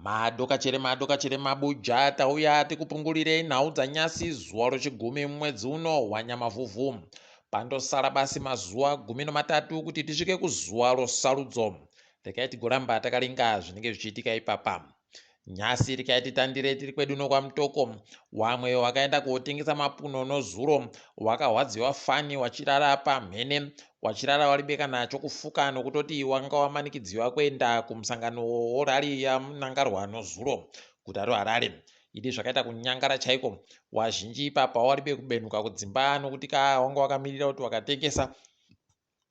Madokachere madokachere mabuja tauya tikupungulirei nhau dzanyasi zuva rochigumi mwedzi uno waNyamavhuvhu. Pandosara basi mazuva 13 kuti tisvike kuzuva rosarudzo. Regai tigoramba takaringa zvinenge zvichiitika ipapa. Nyasi regai titandire tiri kwedu nokwaMutoko. Wamwe wakaenda kotengesa mapuno nozuro wakahwadziwa fani wachirara pamhene wachirara waribe kana chokufuka nokutoti wanga wamanikidziwa kuenda kumusangano worali yaMnangarwa nozuro guta roHarare. Idi zvakaita kunyangara chaiko wazhinji ipapa waribe kubenuka kudzimba nokuti ka wanga wakamirira kuti wakatengesa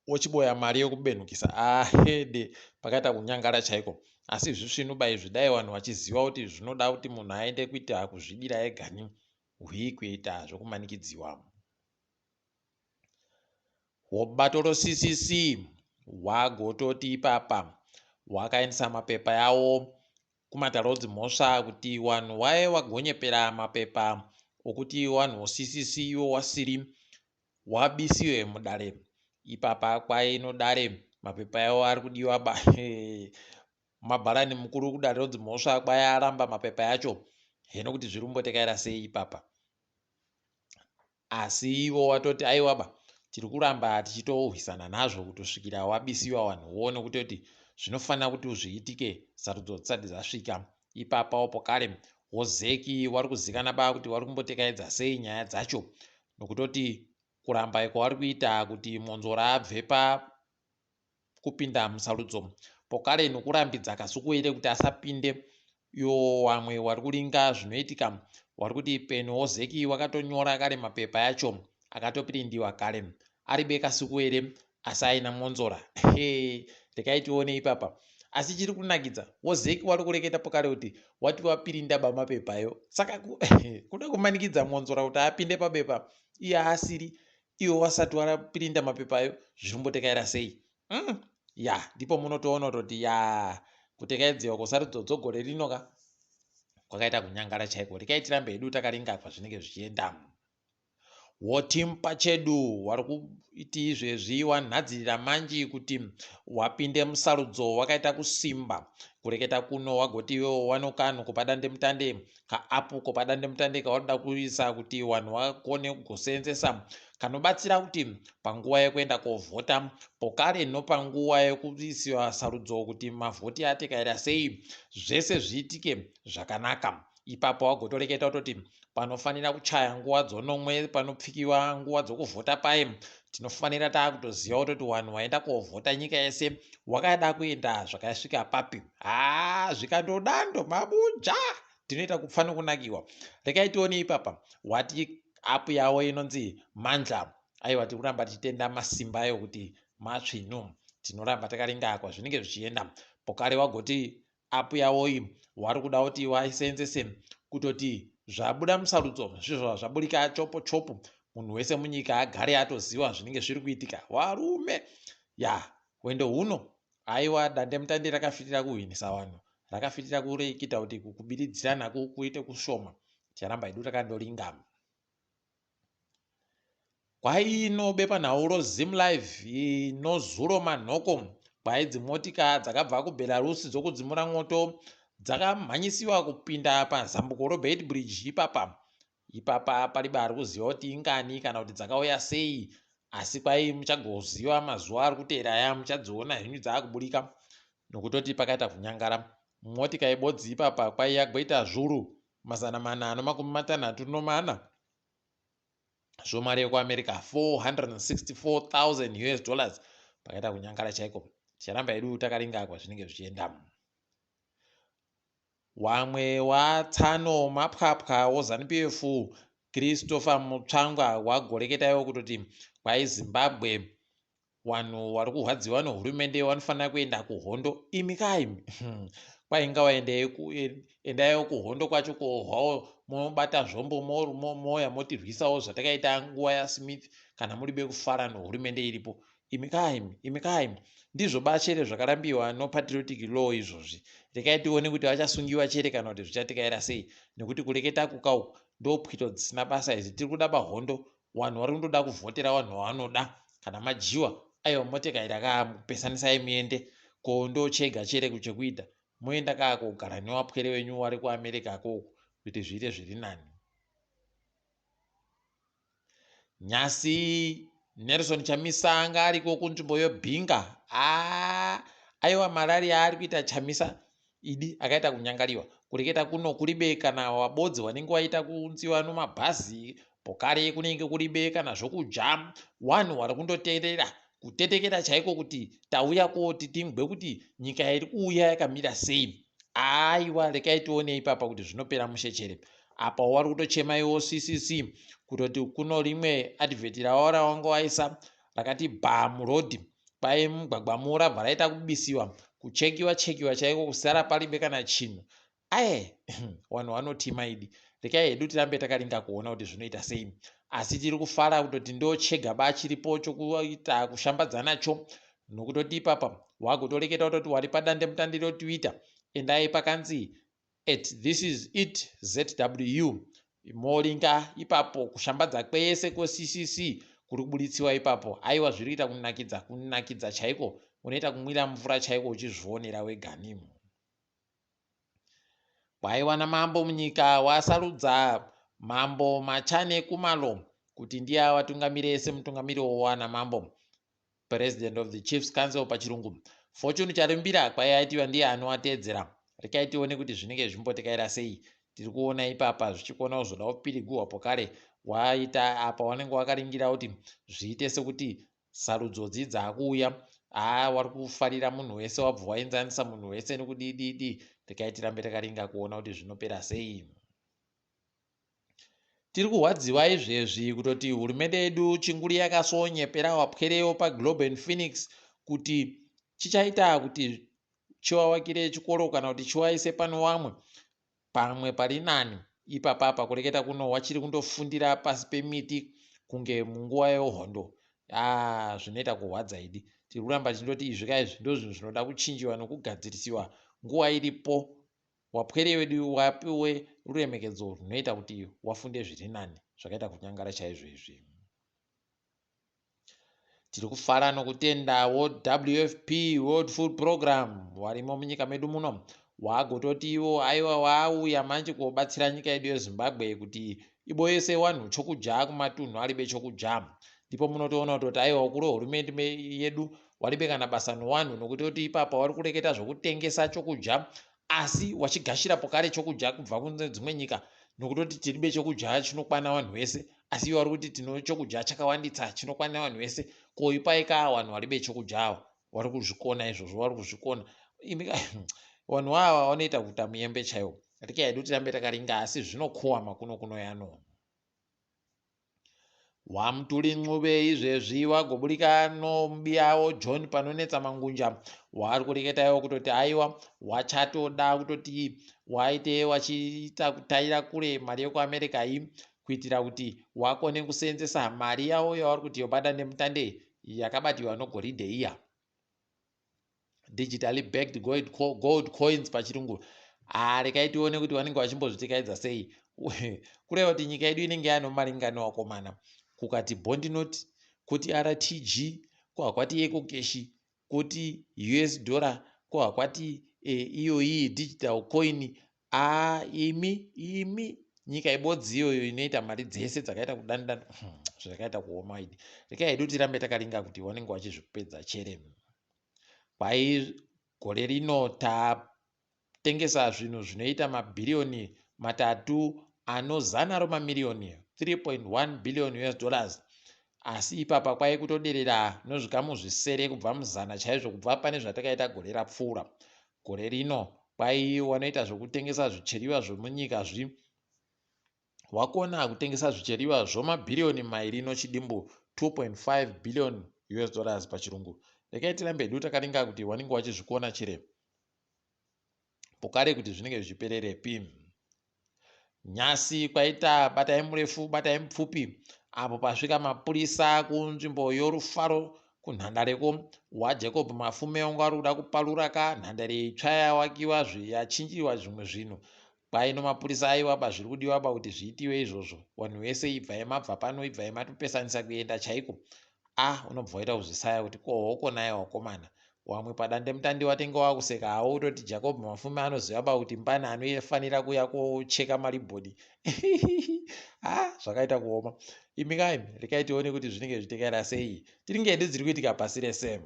wochiboya mari yekubenukisa ahede pakaita kunyangara chaiko asi zvisvinuba izvi dai vanhu vachiziva kuti zvinoda kuti munhu aende kuita kuzvidira egani hwii kuita zvokumanikidziwa. Wobato roCCC wagototi ipapa wakaendesa mapepa yawo kumatare odzimhosva kuti wanhu waye wagonyepera mapepa okuti wanhu woCCC iwo wasiri wabisiwe mudare ipapa kwaino dare mapepa yawo ari kudiwa ba mabharani mukuru kudare rodzimhosva kwaye aramba mapepa yacho heno kuti zviri kumbotekaira sei ipapa. Asi ivo watoti aiwaba tiri kuramba tichitohwisana nazvo kutosvikira wabisiwa wanhu wo nokutoti zvinofanira kuti zviitike sarudzo dzisati dzasvika. Ipapawo pokare wozeki wari kuzikana ba kuti wari kumbotekaidza sei nyaya dzacho nokutoti kuramba kwavari kuita kuti Mwonzora abve pa kupinda musarudzo pokare nokurambidza Kasukuwere kuti asapinde iwo wamwe wari kuringa zvinoitika wari kuti peno wozeki wakatonyora kare mapepa yacho akatopirindiwa kare aribe Kasukuwere asi aina Mwonzora. Hee rekai tione ipapa asi chiri kunakidza wozeki wari kureketa pokare kuti wati wapirinda ba mapepa ayo saka kuda kumanikidza Mwonzora kuti apinde pabepa iye asiri iwe wasati wapirinda mapepa ayo zvirimbotekaira sei ya ndipo munotoona kutoti ya kutekaidziwa kwesarudzo dzogore rino ka kwakaita kunyangara chaiko rekai tirambe hedu takaringa kwazvinenge zvichienda. Woteam pachedu wari kuiti izvezvi wanhadzirira manji kuti wapinde musarudzo wakaita kusimba kureketa kuno wagoti iwewo wanokanhu kupadandemutande kaapu kopadandemutande kawanoda kuisa kuti vanhu vakone kugoseenzesa kanobatsira kuti panguva yekuenda kovhota pokare nopanguva yekuisiwa sarudzo kuti mavhoti atekaira sei zvese zviitike zvakanaka. Ipapo wagotoreketa kutoti panofanira kuchaya nguva dzonomwe panopfikiwa nguva dzokuvhota paye tinofanira taakutoziva kutoti vanhu vaenda kovhota nyika yese wakada kuenda zvakasvika papi haa zvikandodando mabuja tinoita kupfa nokunakiwa rekai tione ipapa wati apu yavo inonzi Mandla aiwa tiri kuramba tichitenda masimba ayo kuti matsvinu tinoramba takaringa kwazvinenge zvichienda pokare wagoti apu yavo iyi wari kuda kuti waisenzese kutoti zvabuda musarudzo zvizvo zvaburika chopo chopo munhu wese munyika agare atoziva zvinenge zviri kuitika warume ya hwendo huno aiwa dandemutande rakafitira kuhwinisa vanhu rakafitira kuita kuti kubiridzirana kuite kushoma ticharamba hedu takandoringama. Kwaino bepanhau roZimLive inozuro manhoko kwai dzimotika dzakabva kuBelarus dzokudzimura mwoto dzakamhanyisiwa kupinda pazambuko roBeitbridge ipapa. Ipapa paribe ari kuziva kuti ingani kana kuti dzakauya sei asi kwai muchagoziva mazuva ari kuteera aya muchadziona henyu dzaakuburika nokutoti pakaita kunyangara. Motika ibodzi ipapa kwai yagoita zvuru 464 zvomari yekuAmerica 464,000 US dollars pakaita kunyangara chaiko. Ticharamba hedu takaringa kwazvinenge zvichienda. Wamwe watsano mapwapwa woZanu PF Christopher Mutsvangwa wagoreketaiwo kutoti kwai Zimbabwe Wanhu wari kurwadziwa nehurumende wanofanira kuenda kuhondo imi kaimi kwai ngawaendei endaiwo kuhondo kwacho kohwawo mobata zvombo moya motirwisawo zvatakaita nguva yaSmith kana muri bekufara nehurumende iripo imi kaimi imi kaimi ndizvo bachere zvakarambiwa nopatriotic law izvozvi rekai tione kuti vachasungiwa chere kana kuti zvichatikaira sei nekuti kureketa kukauku ndopwito dzisina basa idzi tiri kuda bahondo Wanhu wari kundoda kuvhotera wanhu wawanoda kana madyiwa aiwa motekaira kaa mukupesanisai muende ko ndochega chere chekuita. Moenda kaa kogara newapwere wenyu wari kuAmerica koko kuti zviite zviri nani. Nhasi Nelson Chamisa anga ariko kunzvimbo yeBinga. Aa, aiwa malaria ari kuita Chamisa idi akaita kunyangariwa. Kureketa kuno kuribe kana wabodzi wanenge waita kuunziwa nomabhazi pokare kunenge kuribe kana zvokudya. Wanhu wari kundoterera kutetekera chaiko kuti tauya koti tingwe kuti nyika iri kuuya yakamira sei. Aiwa rekai tione ipapa kuti zvinopera mushe chere. Apa wari kutochema iwo CCC kutoti kuno rimwe advert ravo rawanga waisa rakati bha muroad kwai mugwagwa murabva raita kubisiwa kuchekiwa chekiwa chaiko kusara paribe kana chinhu. Aye vanhu vanotima idi. Rekai hedu tirambe takaringa kuona kuti zvinoita sei. Asi tiri kufara kutoti ndo chega ba chiripo chokuita kushambadza nacho nokutoti ipapa wagotoreketa kutoti wari padande mutande roTwitter endai pakanzi at this is it ZW moringa ipapo kushambadza kwese kweCCC kuri kubuditsiwa ipapo. Aiwa zviri kuita kunakidza kunakidza chaiko unoita kumwira mvura chaiko uchizvionera wegani. Kwaiwa namambo munyika wasarudza mambo Machane Kumalo kuti ndiye avatungamire semutungamiri wowana mambo president of the Chiefs Council pachirungu. Fortune Charumbira kwai aitiwa ndiye anovateedzera. Rekai tione kuti zvinenge zvimbotekaira sei. Tiri kuona ipapa zvichikona kuzoda kupirigurwa pokare waita apa wanenge wakaringira kuti zviite sekuti sarudzo dzidzakuuya. Haa wari kufarira munhu wese wabva waenzanisa munhu wese nekudididi. Rekai tirambe takaringa kuona kuti zvinopera sei. Tiri kurwadziwa izvezvi kutoti hurumende yedu chinguri yakasonyepera wapwerewo paGlobe and Phoenix kuti chichaita kuti chivavakire chikoro kana kuti chivaise pano wamwe pamwe pari nani ipapapa kureketa kuno wachiri kundofundira pasi pemiti kunge munguva yehondo. Aa zvinoita kurwadza idi. Tiri kuramba tichindoti izvi ka izvi ndozvinhu zvinoda kuchinjiwa nokugadzirisiwa nguva iripo. Wapwere wedu wapiwe ruremekedzo runoita kuti wafunde zviri nani zvakaita kunyangara chaizvo izvi. Tiri kufara nokutendawo WFP World Food Program warimo munyika medu muno wagototi ivo aiwa wauya manje kobatsira nyika yedu yeZimbabwe kuti iboyese wanhu chokudya kumatunhu aribe chokudya. Ndipo munotoona kutoti aiwa ukuru hurumende yedu waribe kana basa nowanhu nokutoti ipapa wari kureketa zvokutengesa chokudya asi wachigashira pokare chokudya kubva kune dzimwe nyika nokutoti tiribe chokudya chinokwana vanhu vese asi ivo vari kuti tino chokudya chakawanditsa chinokwana vanhu vese ko ipai ka vanhu varibe chokudya ava vari kuzvikona izvozvo vari kuzvikona imi vanhu ava vanoita kuita muyembe chaiwo rekai hedu tirambe takaringa asi zvinokuwa makuno kuno yano. WaMtuli Ncube izvezvi wagoburika nomubiyawo John panonetsa mangunja waari kureketa iwo kutoti aiwa wachatoda kutoti waite wachiita kutaira kure mari yekuAmerica iyi kuitira kuti wakone kuseenzesa mari yavo yavari kuti yobada nemutande yakabatiwa nogoridhe iya. Digitally backed gold, gold coins pachirungu. Ah, rekai tione kuti vanenge vachimbozvitekaidza sei. Kureva kuti nyika yedu inenge yanomaringano wakomana. Kukati bond note, kuti RTG, ko hakwati EcoCash, kuti US dollar, ko hakwati iyoyi digital coin. A imi imi nyika ibodzi iyoyo inoita mari dzese dzakaita kudandanda zvakaita kuoma idi. Rekai hedu tirambe takaringa kuti vanenge vachizvipedza chere. Kwai gore rino tatengesa zvinhu zvinoita mabhiriyoni 3 ano 100 romamiriyoni 3.1 billion US dollars. Asi ipapa kwai kutoderera nozvikamu 7 kubva muzana chaizvo kubva pane zvatakaita gore rapfuura. Gore rino kwai wanoita zvokutengesa zvicheriwa zvomunyika zvi wakona kutengesa zvicheriwa zvomabhiriyoni 2 nochidimbu 2.5 billion US dollars pachirungu. Rekai tirambe hedu takaringa kuti wanenge wachizvikona chere pokare kuti zvinenge zvichipererepi. Nyasi kwaita batai murefu batai mupfupi apo pasvika mapurisa kunzvimbo yorufaro kunhandareko waJacob Mafume wanga uri kuda kuparura ka nhandare itsva yawakiwa yachinjiwa zvimwe zvinhu. Kwai nomapurisa aiwa ba zviri kudiwa ba kuti zviitiwe izvozvo vanhu vese ibvai mabva pano ibvai matopesanisa kuenda chaiko. A unobva waita kuzvisaya kuti kohoko naye wakomana. Wamwe padandemutande watenge wakuseka hawo kutoti Jacob Mafume anoziva ba kuti mbani anofanira kuuya kocheka maribhoni. Ha, zvakaita kuoma. Imi kaimi, rekai tione kuti zvinenge zvichitekaira sei. Tiri ngedu dziri kuitika pasi rese.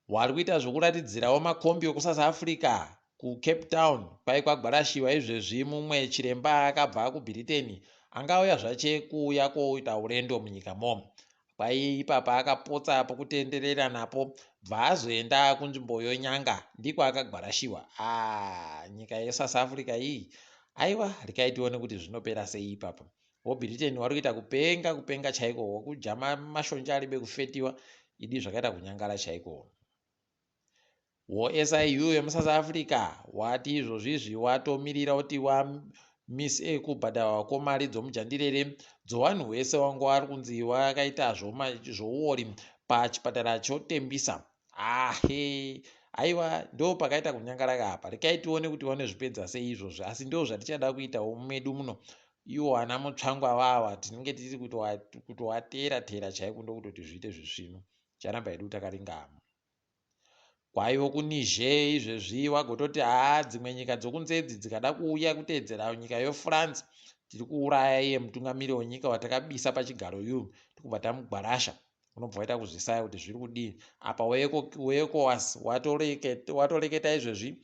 Wari kuita zvokuratidzirawo makombi ekuSouth Africa kuCape Town kwai kwagwarashiwa izvezvi mumwe chiremba akabva kuBritain anga auya zvache kuuya koita urendo munyika mo. Kwai ipapa akapotsa pokutenderera napo bva azoenda kunzvimbo yonyanga ndiko akagwarashiwa. Ah, nyika yeSouth Africa iyi aiwa rekai tione kuti zvinopera sei ipapa. WoBritain wari kuita kupenga kupenga chaiko wokudya mashonje aribe kufetiwa idi zvakaita kunyangara chaiko. WoSIU yemuSouth Africa wati izvozvizvi watomirira kuti wamise kubhadharwa kwemari dzomujandirere dzowanhu wese wanga wari kunzi wakaita zvouori pachipatara chotembisa. Ahe, aiwa ndo pakaita kunyangara apa. Rekai tione kuti vanozvipedza sei izvozvi, asi ndo zvatichada kuitawo medu muno. Iwo ana Mutsvangwa vava tinenge tiri kutovatera tera chaiko ndokutoti zviite zvisvinu. Ticharamba hedu takaringana. Kwaiwo kuNiger izvezvi wagototi haa dzimwe nyika dzokunze idzi dzikada kuuya kuteedzera nyika yoFrance tiri kuuraya iye mutungamiri wenyika watakabisa pachigaro yu tikubva tamugwarasha. Unobva waita kuzvisaya kuti zviri kudii. Apa weECOWAS watoreketa izvezvi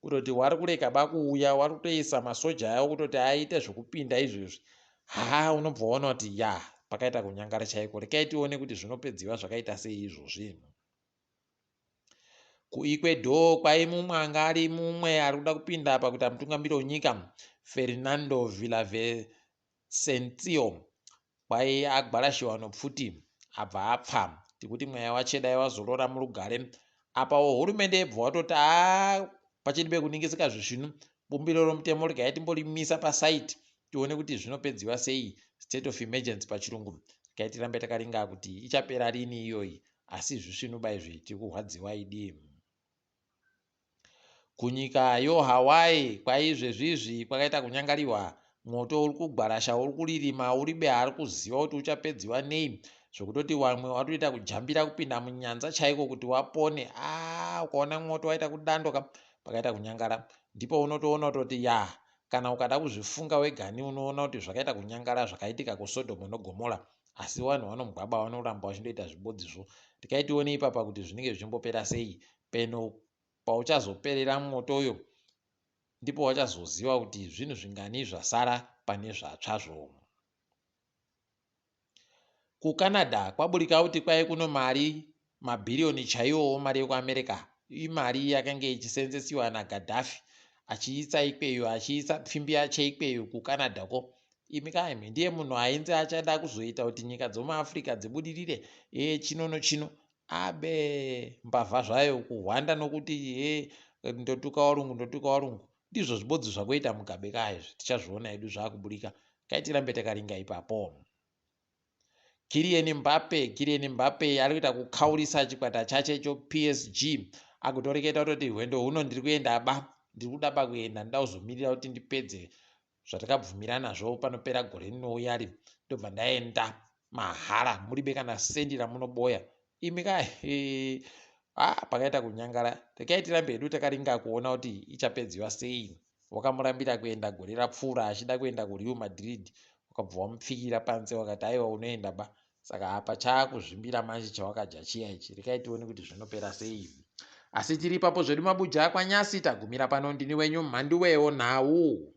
kutoti wari kureka bakuuya wari kutoisa masoja awo kutoti aite zvekupinda izvezvi. Haa unobva waona kuti ya pakaita kunyangara chaiko. Rekai tione kuti zvinopedziwa zvakaita sei izvozvi. KuEcuador kwai mumwe anga ari mumwe ari kuda kupinda pakuita mutungamiri wenyika Fernando Villavicencio kwai agwarashiwa nopfuti abva apfa. Tikuti mweya wache dai wazorora murugare. Apawo hurumende yebva watoti haa pachiri kuningisika zvisvinu bumbiro romutemo regai timborimisa pasaiti tione kuti zvinopedziwa sei state of emergency pachirungu. Regai tirambe takaringa kuti ichapera rini iyoyi asi zvisvinu ba izvi tiri kurwadziwa idi. Kunyika yoHawaii kwaizvezvizvi kwakaita kunyangariwa mwoto uri kugwarasha uri kuririma uribe ari kuziva kuti uchapedziwa nei zvokutoti vamwe watoita kujambira kupinda munyanza chaiko kuti wapone. Aa ukaona mwoto waita kudandoka pakaita kunyangara ndipo unotoona kutoti ya kana ukada kuzvifunga wegani unoona kuti zvakaita kunyangara zvakaitika kuSodhomu neGomora asi vanhu vanomugwaba vanoramba vachindoita zvibodzizvo. Rekai tione ipapa kuti zvinenge zvichimbopera sei. Peno pauchazoperera mwotoyo ndipo wachazoziva kuti zvinhu zvingani zvasara pane zvatsvazvo. KuCanada kwaburika kuti kwai kuno mari mabhiriyoni chaiwowo mari yekuAmerica imari yakange ichisenzesiwa naGadhafi achiisa ikweyo achiisa pfimbi yache ikweyo kuCanada ko. Imi kaimi ndiye munhu ainzi achada kuzoita kuti nyika dzomuAfrica dzibudirire chino nochino abe mbavha zvayo kuhwanda nokuti ndotuka warungu ndotuka warungu ndizvo zvibodzi zvakuita Mugabe kaizvi tichazviona hedu zvakuburika. Kai tirambe takaringa ipapo. Kylian Mbappe, Kylian Mbappe ari kuita kukaurisa chikwata chache cho PSG agotoreketa kutoti rwendo huno ndiri kuenda ba ndiri kuda ba kuenda ndoda kuzomirira kuti ndipedze zvatakabvumira nazvo panopera gore rinouya ri ndobva ndaenda mahara muribe kana sendi ramunoboya. Imi kai pakaita kunyangara. Rekai tirambe hedu takaringa kuona kuti ichapedziwa sei. Wakamurambira kuenda gore rapfuura achida kuenda kuReal Madrid wakabva wamupfikira panze wakati aiwa unoenda ba. Saka apa chaakuzvimbira manje chawakadya chiya ichi. Rekai tione kuti zvinopera sei. Asi tiri ipapo zvedu mabuja kwanyasi tagumira pano ndini wenyu Mhanduwewo nhau.